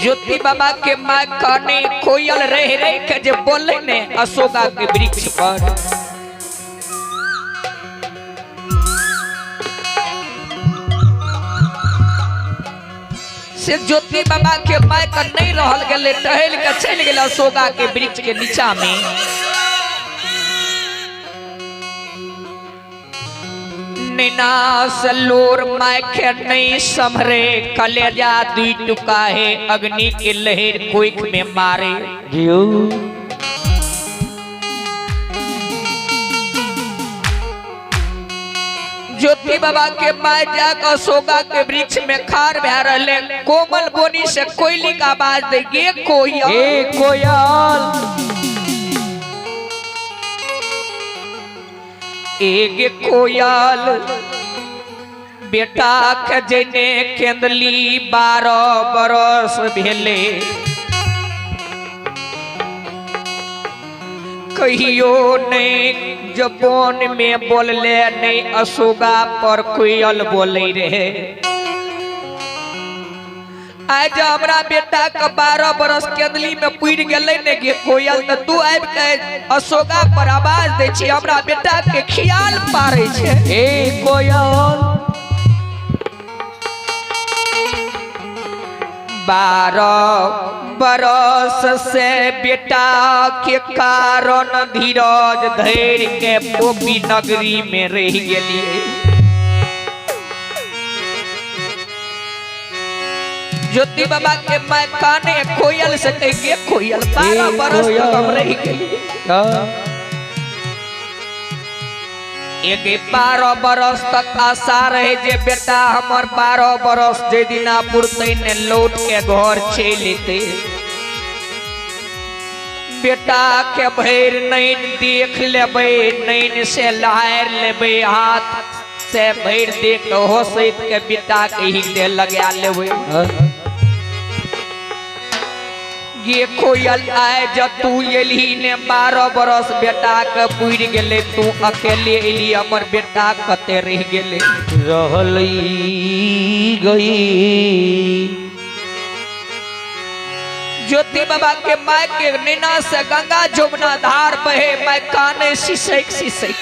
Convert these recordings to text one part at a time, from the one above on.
ज्योति बाबा के माय काने कोयल रह रह के जे बोले ने अशोका के वृक्ष पर। से ज्योति बाबा के माय का नहीं रहल गेले, टहल के चलि गेल अशोका के वृक्ष के नीचा में। निनास लोर मायखे नहीं संभरे, कलेजा दुई टुका है अग्नि के लहर कोख में मारे। जियो। ज्योति बाबा के my जाकर अशोका के वृक्ष में खार भै रहले, कोमल बोनी से कोयली का आवाज दे गे कोयल। ए कोयल। एगे कोयल, बेटा के जने केंदली 12 बरस भेले, कहियो नहीं जबोन में बोलले नहीं अशोका पर कोयल बोले रहे। आज हमरा बेटा के 12 बरस केंदली में पुर गेलै ने गे कोयल, त तू आबि के अशोका पर आवाज दै छी, हमरा बेटा के खियाल पारै छै। ए कोयल। 12 बरस से बेटा के कारण धीरज धैर्य के पोपी नगरी में रह गेलिए। ज्योति बाबा के मैं काने कोयल से कह गे कोयल, 12 बरस तक हम रह गेलिए। एक 12 बरस तक आशा रहे जे बेटा हमर 12 बरस जे दिना पुरते ने लौट के घर चलि एतै। बेटा के भरि नैन देख लेबै, नैन से लहारि लेबै, हाथ से भरि देख के हंसैत के बेटा के हृदय लगा लेबै। गे कोयल आय जब तू एलही ने 12 बरस बेटा के पुरि गेलै, तू अकेले एली, हमर बेटा कते रहि गेलै। रहल गई। ज्योति बाबा के my के नैना से गंगा जमुना धार बहे, my काने सिसैक सिसैक।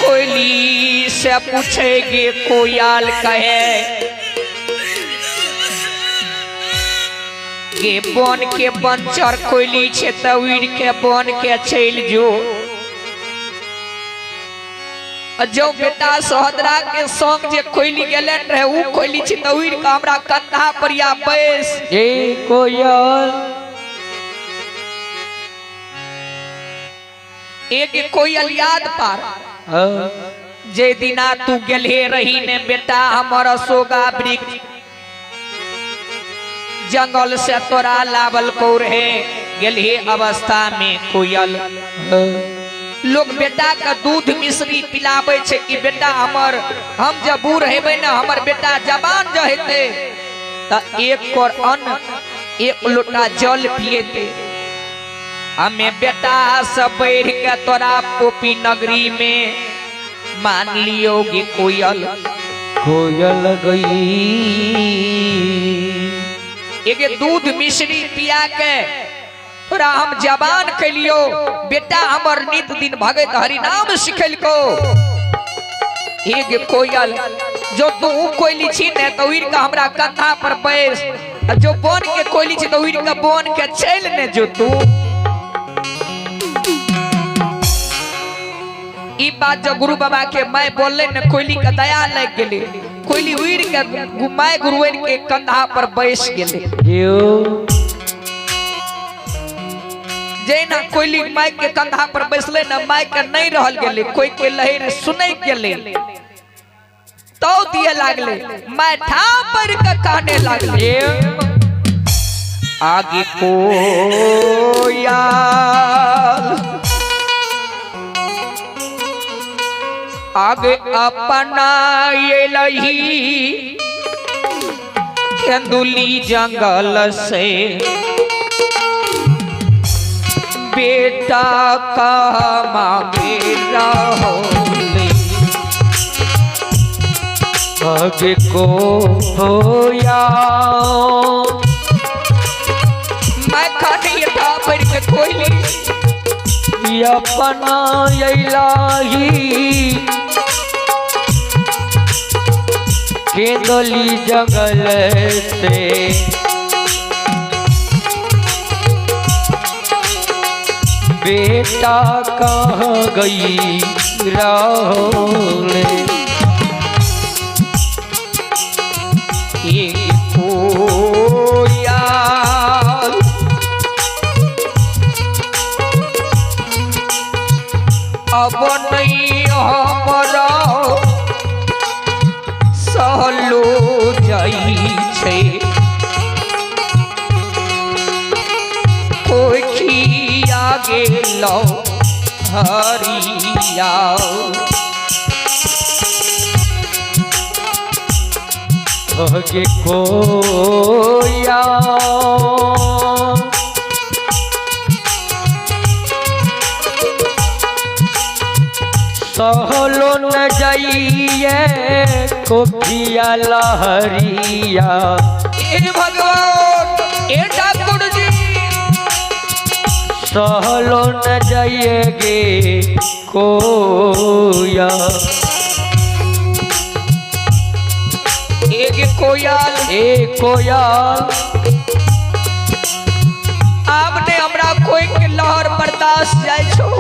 कोयली से पूछेगे कोयल कहे गे बन के बनचर कोयली छे त उड़ के बन के चलि जो। जो बेटा सोहदरा के संग जे कोयली गेलन रहे उ कोयली छे त उड़ के हमरा कंधा पर या बैस। ए कोयल। एक कोयल याद पार जे दिना तू गेलहे रही ने बेटा हमर अशोका वृक्ष जंगल से तोरा लावल को रहे, गेलहे अवस्था में कोयल। लोग बेटा के दूध मिश्री पिलाबै छै कि बेटा हमर, हम जब बूढ़ हेबै ने हमर बेटा जवान जे हेतै त एक कर अन्न एक लोटा जल पिएतै। हमें बेटा से बढ़ के तोरा पोपी नगरी में मान लियो गे कोयल। कोयल गई। एक दूध मिश्री पिया के तोरा हम जवान कैलियो, बेटा हमर नित दिन भगत हरि नाम सिखेलको। एक कोयल जो तू कोयली छी ने तो उड़ के हमरा कंधा पर बैस, जो बन के कोयली छी तो उड़ के बन के चल ने जो तू। ई बात जो गुरु बाबा के मैं बोलले ने कोयली के दया लग गेले, कोयली उड़ के my गुरुवन के कंधा पर बैस गेले। जैना कोयली my के कंधा पर बैसले न my के नहीं रहल गेले, कोई के लहर सुनै गेले तो दिए लागले, my ठाव पर के कहने लागले। आगे कोयल आगे अपना एलही केंदुली जंगल से, बेटा का मांगे रहोले। आगे को होया। मैं खाने था पढ़ के कोयली अपना अइलाही केंदली जंगल से। बेटा कहाँ गई राहुल। कोया अब नहीं हमरा सहलो जाइ छै, कोखिया गेलो हरिया। आगे कोया सहलो न जाइए कोखिया लहरिया। हे भगवान, हे ठाकुर जी, सहलो न जाइए गे कोया। एक कोयल ए कोयल आपने हमरा कोई के लहर बर्दाश्त जाय छो।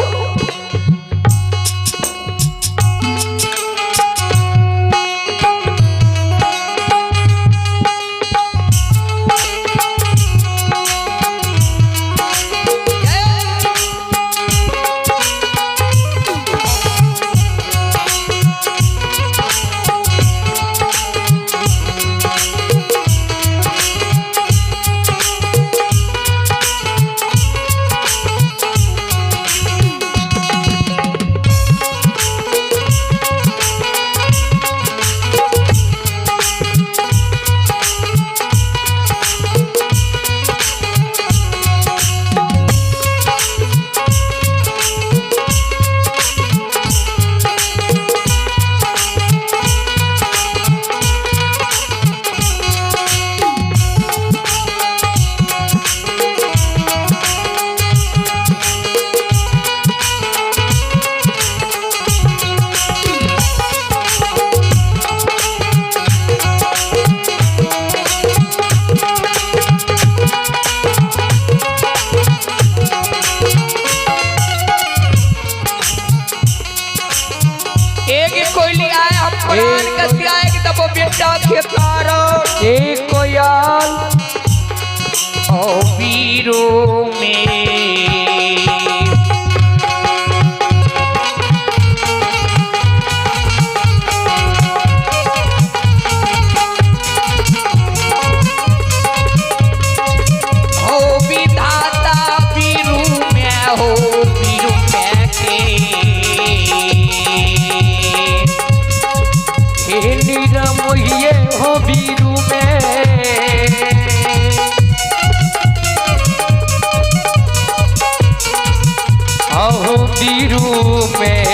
एक कोयली आए हम प्राण के त्याग दबो बेटा के कारण। ए कोयल ओ वीरो में हो विधाता वीरू में हो वीरू में के हे निरमोहिए हो बीरू में। अहो बीरू में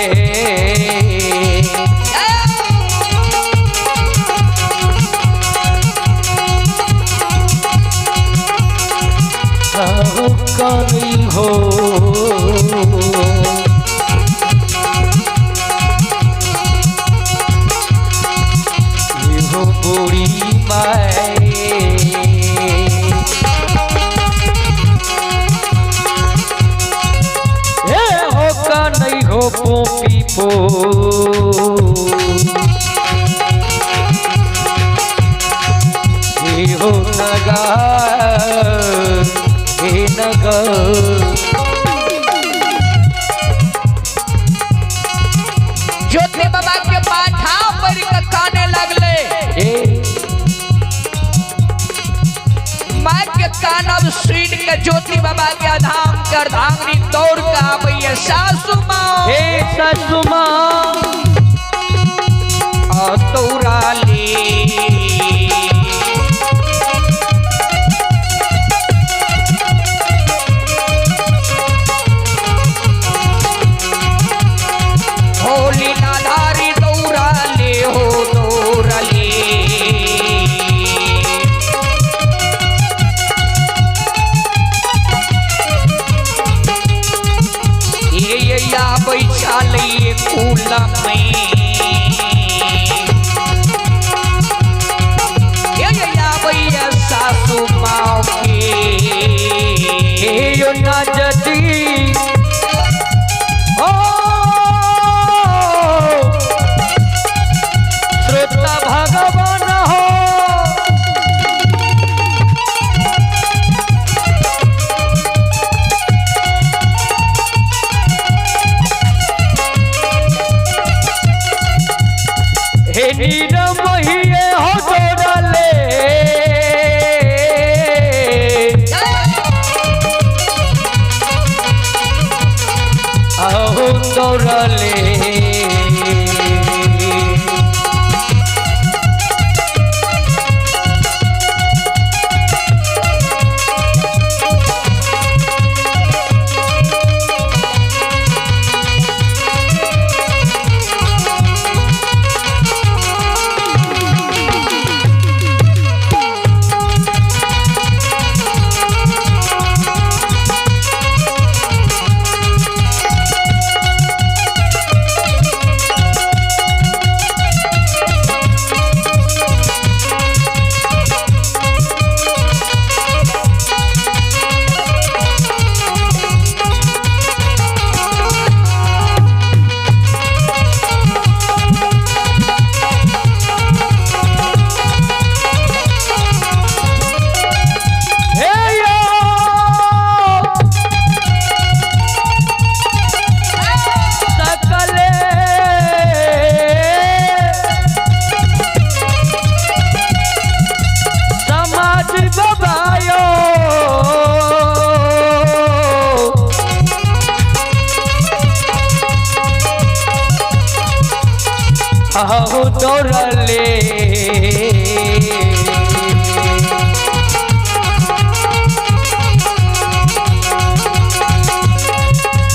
अहो कानी हो। हो बूढ़ी माए हे हो का नहीं हो पोपी पो। हे हो नगा हे नगा ज्योति बाबा के पाछा पड़ के काने लगले। ए माँ के कानब सुन के ज्योति बाबा के धाम के अर्धांगिनी दौड़ के आबैया सासू माँ। हे सासू माँ तौरा ले होली लाधारी दौरा ले हो दौरा ले। आबै छलै कुल में हे ये आबैया सासू माँ के। हे यो नजदी ओ श्रोता भगवान हो। हे नीरमहिए हो दौड़ले अहो दौड़ले। हे यो सकले समाज बबायो अहो दौड़ले।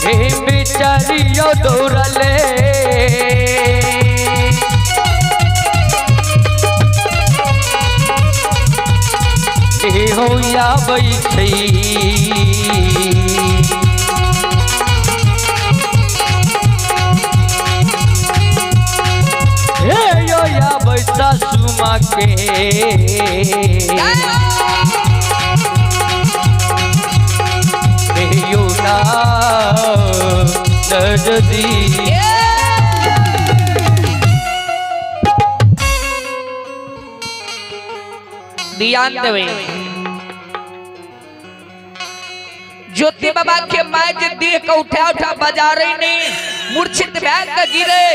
हे बिचारियो दौड़ले। हे हो आबै छै। हे यो आबै सासू माँ के। हे यो ना नजदी। ध्यान देवे ज्योति बाबा के my जे देह के उठा उठा बजारे नहीं मूर्छित भए के गिरे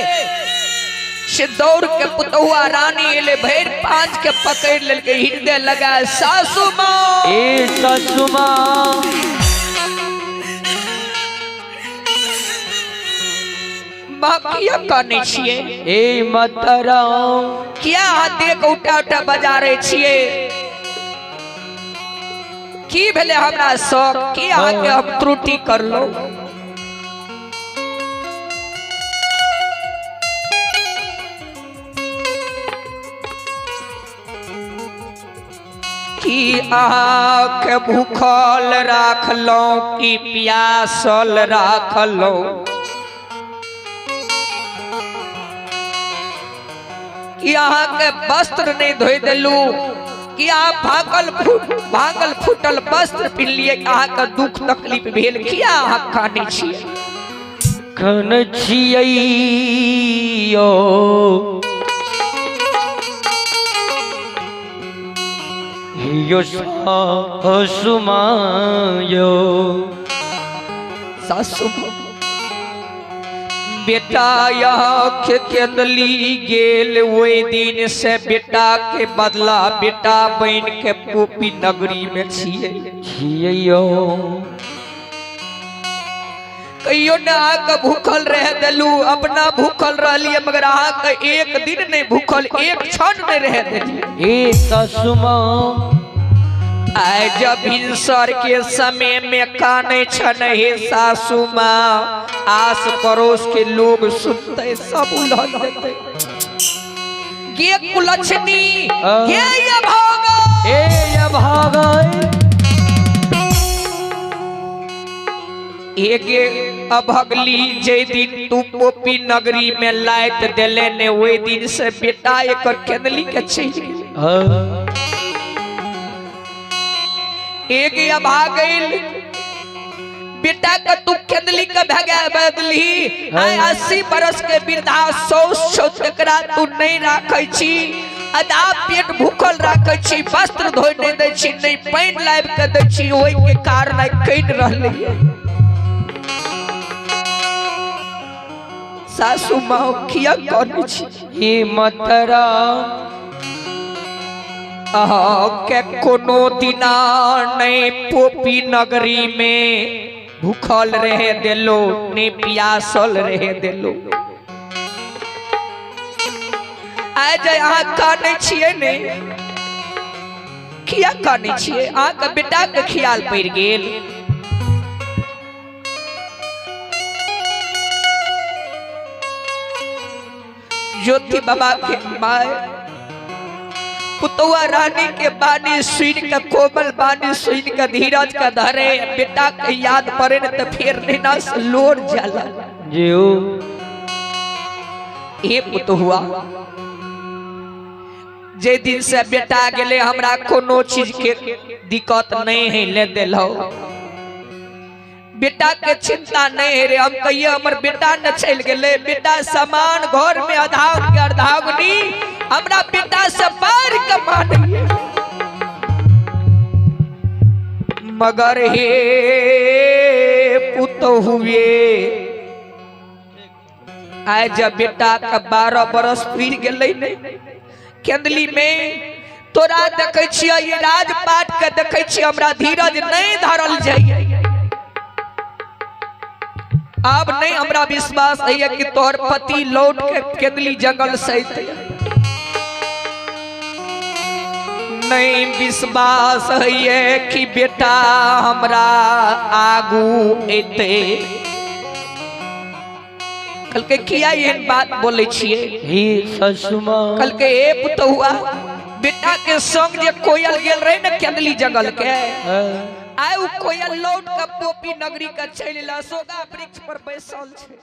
से दौड़ के पुतहुआ रानी एले भरि पांच के पकड़ लेलकै हृदय लगा सासू माँ। ए सासू माँ माँ किया कानै छियै? ए मतराम किया अहाँ देह के उठा उठा बजारे छियै? की भेलै हमरा शौक? की अहाँके हम त्रुटि करलहुँ? की अहाँके भूखल राखलहुँ की प्यासल राखलहुँ? की अहाँके वस्त्र नहीं धोइ देलहुँ? कि अहाँ भागल फूटल वस्त्र पिन्हलियै? अहाँके दुख तकलीफ भेल? किया अहाँ कानै छियै? खन छियै यो यो सासु मायो। सासु बेटा यहाँ केंदली गेल ओहि दिन से बेटा के बदला बेटा बन के पोपी नगरी में छियै छियै यो। कहियो ने अहाँके भूखल रह देलू, अपना भूखल रहलियै मगर अहाँके एक दिन नहीं भूखल, एक क्षण नहीं रह देलियै। ए सासु माँ आइ जब भिनसर के समय में कानै छन हे सासू माँ, आस पड़ोस के लोग सुनते सब उलहन देते। गे कुलक्षणी गे अभागा ए अभागा। एगे अभगली जे दिन तू पोपी नगरी में लाइत देले ने ओहि दिन से बेटा एकर केंदली के चलि गेलै। एगे अभागल बेटा के तू केंदली के भगा बदली। आइ 80 बरस के वृद्धा सौ सौ तकरा तू नहीं राखै छी, आधा पेट भूखल राखै छी, वस्त्र धोइ नहीं दै छी, नहीं पानि लाबि के दै छी, ओहि के कारण आइ कनि रहलै। सासू माँ किया करै छी? हे मतरा के कोनो दिना नहीं पोपी नगरी में भूखल रहे देलो, नहीं प्यासल रहे देलो। आइ जे अहाँ कानै छियै ने, किया कानै छियै? अहाँके बेटा के ख्याल पड़ि गेल। ज्योति बाबा के my पुतौआ रानी के बानी सुन के, कोमल बानी सुन के धीरज के धरे बेटा के याद पड़े न तो फिर नैना से लोर जाला। जियो हे पुतहुआ, जे दिन से बेटा गेले हमरा कोनो चीज के दिक्कत नहीं है ले देलो, बेटा के चिंता नहीं है रे। हम कहिए हमर बेटा न चल गेले, बेटा सामान घर में आधा के अर्धाग्नि हमरा बेटा से बढ़ के मानिए। मगर हे पुतहुए, आइ जब बेटा के 12 बरस पुरि गेलै ने केंदली में, तोरा देखै छियै ये राजपाट के देखै छियै, हमरा धीरज नहीं धरल जाइए। अब नहीं हमरा विश्वास है कि तोहर पति लौट के केंदली जंगल से अइतै। नहीं विश्वास है कि बेटा हमरा आगू अइतै। कहलकै किया एहन बात बोलै छियै? हे ससुमा। कहलकै हे पुतहुआ, बेटा के संग जे कोयल गेल रहे ने केंदली जंगल के, आइ उ कोयल लौट के पोपी नगरी के चलि एलै, अशोका वृक्ष पर बैसल छै।